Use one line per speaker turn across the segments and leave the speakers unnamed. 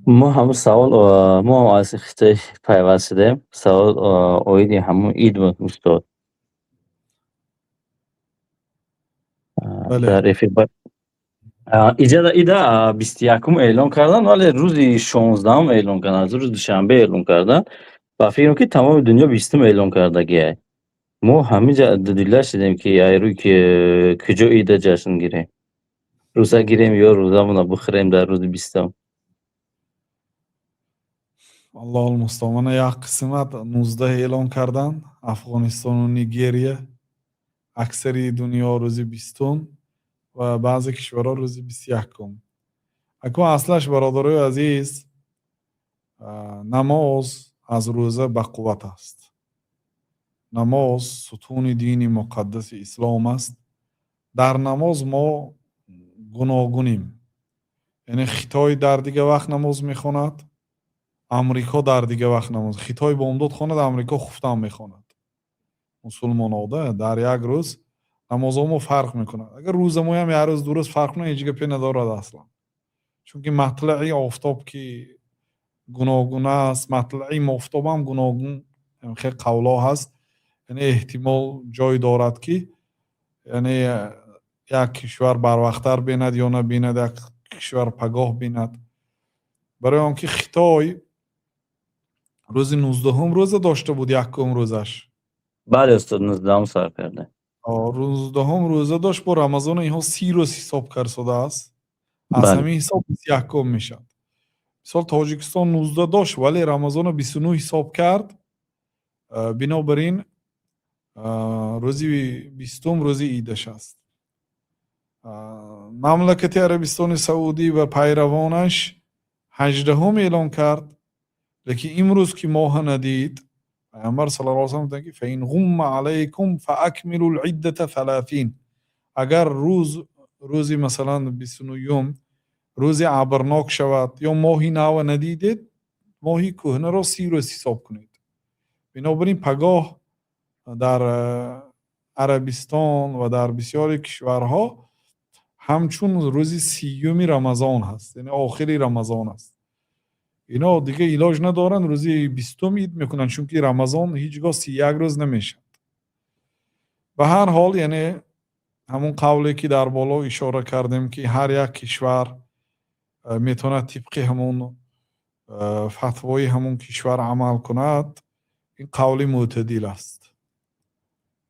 Мо ҳамун савол, мо ҳам аз Хитой пайваст шудем. Савол оиди ҳамун ид буд, устод.
Бале.
Дар эфир иҷада ида 21-ум эълон карданд, вале рӯзи 16-ум эълон карданд, аз рӯзи душанбе эълон карданд. Ба фикрам, ки тамоми дунё 20-ум эълон кардагиай. Мо ҳаминҷа дудила шудем, ки ай рӯи куҷо ида ҷашн гирем. Рӯза гирем ё рӯзамонро бихӯрем дар рӯзи 20-ум.
Аллоҳу мустаъон. Мана, як қисмат 19 эълон карданд, Афғонистону Нигерия, аксари дунё рӯзи 20-ум ва баъзе кишварҳо рӯзи 21-ум. Акун аслаш, бародарои азиз, намоз аз рӯза бақувват аст. Намоз сутуни дини муқаддаси ислом аст. Дар намоз мо гуногунем, яъне Хитой дар дига вақт намоз мехонад, Амрико дар дига вақт намоз. Хитой бомдод хонад, Амрико хуфтан мехонад. Мусулмонода дар як рӯз намозҳо мо фарқ мекунад. Агар рӯзамоям як рӯз, 2 рӯз фарқ кунад, ҳеҷ гапе надорад аслан, чунки матлаи офтоб ки гуногун аст, матлаи мофтобам гуногун. Хеле қавлҳо ҳаст, яъне эҳтимол ҷой дорад, ки яъне як кишвар барвақттар бинад ё набинад, як кишвар пагоҳ бинад. Барои он ки Хитой рӯзи 19-ум рӯза дошта буд, якум рӯзаш.
Бале, устод, 19-ум сар карда.
19-ум рӯза дошт, бо Рамазону инҳо 30 рӯз ҳисоб карсодааст. Аз ҳамин ҳисоб 21-ум мешавад. Мисол, Тоҷикистон 19 дошт, вале Рамазоно 29 ҳисоб кард. Бинобар ин рӯзи 20-ум рӯзи идаш аст. Мамлакати Арабистони Саудӣ ва пайравонаш 18-ум эълон кард, лекин имрӯз ки моҳа надид, Пайғамбар саллаллоҳу алайҳи васаллам гуфтанд, ки فإن غم عليكم فأكملوا العدة 30. Агар рӯзи, масалан, 29-юм рӯзи абрнок шавад ё моҳи нава надидед, моҳи кӯҳнаро 30 рӯз ҳисоб кунед. Бинобар ин пагоҳ дар Арабистон ва дар бисёри кишварҳо ҳамчун рӯзи 30-юми Рамазон ҳаст, яъне охири Рамазон аст. Ино дига илоҷ надоранд, рӯзи 20-ум ид мекунанд, чунки Рамазон ҳеҷ гоҳ 31 рӯз намешавад. Ба ҳар ҳол, яъне ҳамун қавле, ки дар боло ишора кардем, ки ҳар як кишвар метавонад тибқи ҳамун фатвои ҳамун кишвар амал кунад, ин қавли мӯътадил аст.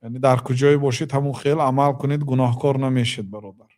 Яъне дар куҷое бошед, ҳамун хел амал кунед, гуноҳкор намешед, бародар.